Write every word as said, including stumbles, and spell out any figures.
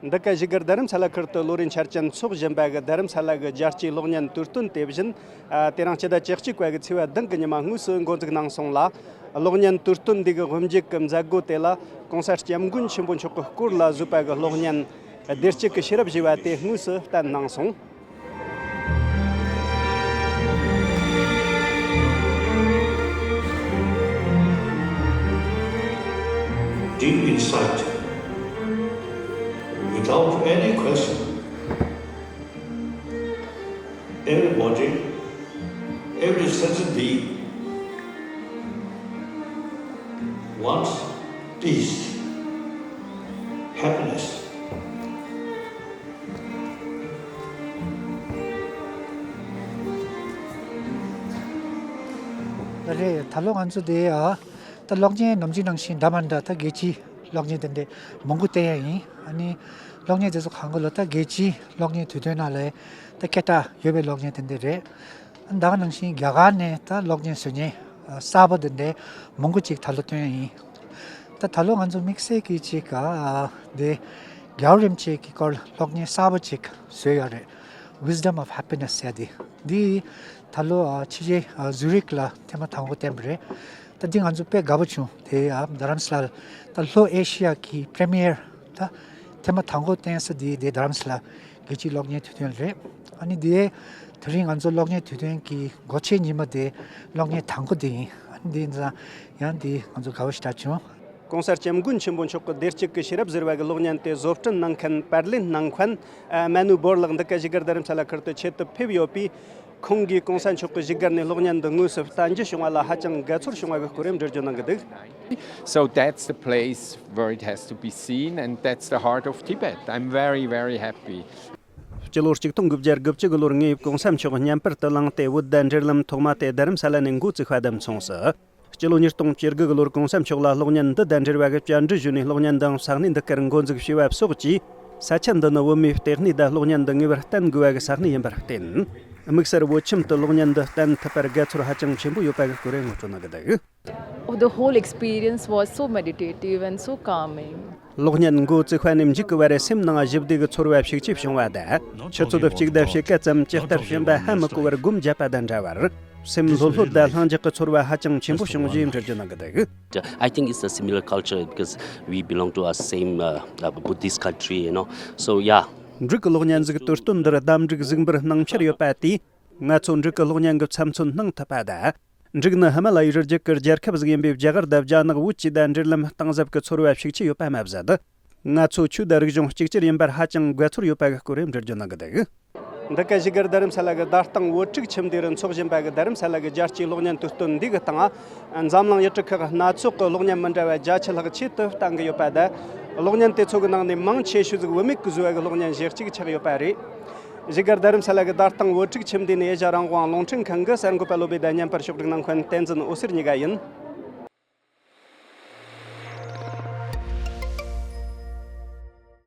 འདི་ག་བཞུགས་སྒར་རྡ་རམ་ས་ལ་ཁུལ་དུ་ལོ་རེའི་འཆར་ཅན་འཚོགས་བཞིན་པ་གི་རྡ་རམ་ས་ལ་གི་རྒྱལ་སྤྱིའི་གློག་བརྙན་དུས་སྟོན་དེ་བཞིན། ཨ། དེ་རིང་སྤྱི་ཟླ་བཅུ་གཅིག་པ་གི་ཚེས་པ་བདུན་གི་ཉི་མ་དངོས་སུ་འགོ་འཛུགས་གནང་སོང་ལ། གློག་བརྙན་དུས་སྟོན་འདི་གི་དབུ་འབྱེད་ཀྱི་མཛད་སྒོ་དེ་ལ་༸གོང་ས་༸སྐྱབས་མགོན་ཆེན་པོ་མཆོག་གི་སྐོར་ལ་བཟོས་པ་གི་གློག་བརྙན་བདེ་སྐྱིད་ཀྱི་ཤེས་རབ་ཞེས་པ་དེ་དངོས་སུ་བསྟན་གནང་སོང་། Deep inside, without any question, everybody, every sentient being wants peace, happiness. རེད། ད་ལོ་ང་ཚོ་དེ་ཨ་ད་གློག་བརྙན་ནམ་རྒྱུན་ནང་བཞིན་འདྲ་མི་འདྲ་ད་རྒྱལ་སྤྱིའི་གློག་བརྙན་དེ་འདྲ་མང་པོ་བསྟན་ཡ་ཡིན། ཨ་ནི་གློག་བརྙན་དེ་ཚོ་གང་ག་ལོ་ད་རྒྱལ་སྤྱིའི་གློག་བརྙན་དུས་སྟོན་ནང་ལ་ད་སྐད་གྲགས་ཡོད་པའི་གློག་བརྙན་དེ་འདྲ་རེད། ད་ག་ནང་བཞིན་རྒྱ་གར་ནས་ད་གློག་བརྙན་བཟོ་མཁན་གསར་པ་དེ་འདྲ་མང་པོ་ཅིག་ད་ལོ་བཏོན་ཡ་ཡིན། ད་ད་ལོ་ང་ཚོ་དམིགས་བསལ་གྱི་ཅིག་ག་དེ་རྒྱལ་བ་རིན་པོ་ཆེ་གི་སྐོར་གློག་བརྙན་གསར་པ་ཅིག་བཟོས་ཡོད་རེད། Wisdom of Happiness ཟེར་དེ། འདི་ད་ལོ་ཨ་ཕྱི་རྒྱལ་ཨ་ཟུ་རིག་ལ་ཐེངས་མ་དང་པོ་བསྟན་པ་རེད། ད་འདི་ང་ཚོ་དཔེ་དགའ་པོ་བྱུང་། དེ་ཨ་རྡ་རམ་ས་ལ་ད་ལྷོ་ཨེ་ཤི་ཡ་གི་པྲི་མི་ཡར་ད་ཐེངས་མ་དང་པོ་བསྟན་ས་འདི་དེ་རྡ་རམ་ས་ལ་རྒྱལ་སྤྱིའི་གློག་བརྙན་དུས་སྟོན་རེད། ཨ་ནི་དེ་དེ་རིང་ང་ཚོ་གློག་བརྙན་དུས་སྟོན་གྱི་སྒོ་ཕྱེ་ཉི་མ་དེ་གློག་བརྙན་དང་པོ་དེ་ཡིན། ཨ་ནི་དེ་ཡིན་ཙང་ཡང་དེ་ང་ཚོ་དགའ་པོ་ཞེ་དྲག་བྱུང་། ༸གོང་ས་༸སྐྱབས་མགོན་ཆེན་པོ་མཆོག་གི་བདེ་སྐྱིད་ཀྱི་ཤེས་རབ་ཟེར་བ་གི་གློག་བརྙན་དེ་བཟོ་སྐྲུན་གནང་མཁན་པར་ལེན་གནང་མཁན་ཨ་མ་ནུ་བོར་ལགས་འདི་ག་བཞུགས་སྒར་རྡ་རམ་ས་ལ་ཁུལ་དུ་ཆེད་དུ་ཕེབས་ཡོད་པས། ཁོང་གིས་གོང་ས་མཆོག་གི་བཞུགས་སྒར་ནས་གློག་བརྙན་འདི་དངོས་སུ་བསྟན་རྒྱུ་བྱུང་བ་ལ་ཧ་ཅང་དགའ་ཚོར་བྱུང་བ་གི་སྐོར་ཡང་འགྲེལ་བརྗོད་གནང་གི་འདུག So that's the place where it has to be seen, and that's the heart of Tibet. I'm very, very happy. སྤྱི་ལོ་གཅིག་སྟོང་དགུ་བརྒྱ་དགུ་བཅུ་གི་ལོར་ངས་གོང་ས་མཆོག་བརྙན་པར་དུ་བླངས་ཏེ་བོད་ཟླ་འབྲེལ་ལམ་ཐོག་མ་དེ་རྡ་རམ་ས་ལ་ནས་འགོ་བཙུགས་པ་དང་མཚུངས་སུ། སྤྱི་ལོ་ཉིས་སྟོང་བཅུ་དགུ་གི་ལོར་གོང་ས་མཆོག་ལ་གློག་བརྙན་འདི་དང་འབྲེལ་བ་གི་བཅར་འདྲི་ཞུས་ནས་གློག་བརྙན་འདི་ས་གནས་འདི་གར་འགོ་འཛུགས་བྱས་པ་སོགས་ཀྱིས་ས་ཆ་འདི་ནི་བོད་མིའི་ལྟེ་གནས་དང་གློག་བརྙན་འདི་ངེས་པར་བསྟན་དགོས་པ་གི་ས་གནས་ཡིན་པར་བརྟེན། དམིགས་བསལ་བོད་ཁྱིམ་དུ་གློག་བརྙན་འདི་བསྟན་ཐུབ་པར་དགའ་ཚོར་ཧ་ཅང་ཆེན་པོ་ཡོད་པ་གི་སྐོར་ངོ་སྤྲོད་གནང་གི་འདུག Oh, the whole experience was so meditative and so calming. གློག་བརྙན་འགོ་བཙུགས་པ་ནས་མཇུག་གི་བར་སེམས་ནང་ཞི་བདེ་གི་ཚོར་བ་ཤུགས་ཆེ་བྱུང་བ་དང་། ཆུ་ཚོད་གཅིག་དང་ཕྱེད་ཀ་ཙམ་ཇི་ལྟར་བྱོན་པ་ཧ་མི་གོ་བར་སྒོམ་བརྒྱབ་པ་དང་འདྲ་བར། སེམས་ལྷོད་ལྷོད་དང་ལྷིང་འཇགས་ཀྱི་ཚོར་བ་ཧ་ཅང་ཆེན་པོ་བྱུང་ཞེས་འགྲེལ་བརྗོད་གནང་གི་འདུག I think it's a similar culture because we belong to a same uh, uh, Buddhist country, you know. So, yeah. འབྲུག་གི་གློག་བརྙན་གཟིགས་དུས་སྟོན་འདིར་རྟ་འབྲུག་གཟིགས་འབུལ་གནང་འཆར་ཡོད་པ་དེས། ང་ཚོ་འབྲུག་གི་གློག་བརྙན་གྱི་ཚབ་མཚོན་གནང་ཐུབ་པ་དང་། འབྲུག་ནི་ཧི་མ་ལ་ཡའི་རི་རྒྱུད་ཀྱི་རྒྱལ་ཁབ་ཟིག་ཡིན་པས་རྒྱ་གར་དང་རྒྱ་ནག་བོད་བཅས་དང་འབྲེལ་ལམ་གཏིང་ཟབ་ཀྱི་ཚོར་བ་ཤུགས་ཆེ་ཡོད་པ་མ་ཟད། ང་ཚོ་ཆོས་དང་རིག་གཞུང་གཅིག་གྱུར་ཡིན་པར་ཧ་ཅང་དགའ་ཚོར་ཡོད་པ་གི་སྐོར་ཡང་འགྲེལ་བརྗོད་གནང་གི་འདུག་འདི་ག་བཞུགས་སྒར་རྡ་རམ་ས་ལ་གི་དར་ཐང་བོད་ཕྲུག་ཁྱིམ་སྡེ་རུ་འཚོགས་བཞིན་པ་གི་རྡ་རམ་ས་ལ་གི་རྒྱལ་སྤྱིའི་གློག་བརྙན་དུས་སྟོན་འདི་གི་སྟེང་། འཛམ་གླིང་ཡུལ་གྲུ་ཁག་སྣ་ཚོགས་ཀྱི་གློག་བརྙན་མི་འདྲ་བ་བརྒྱ་ཕྲག་ལྷག་ཆེད་དུ་བཏང་གི་ཡོད་པ་དང་། གློག་བརྙན་དེ་ཚོ་གི་ནང་ནས་མང་ཆེ་ཤོས་ཟིག་བུད་མེད་ཀྱིས་བཟོས་པ་གི་གློག་བརྙན་ཞེ་གཅིག་ཆགས་ཡོད་པ་རེད། བཞུགས་སྒར་རྡ་རམ་ས་ལ་གི་དར་ཐང་བོད་ཕྲུག་ཁྱིམ་སྡེ་ནས་ཨེ་ཤ་རང་དབང་རླུང་འཕྲིན་ཁང་གི་གསར་འགོད་པ་བློ་བྷེ་དང་མཉམ་པར་ཕྱོགས་སྒྲིག་གནང་མཁན་བསྟན་འཛིན་འོད་ཟེར་གཉིས་ཀ་ཡིན།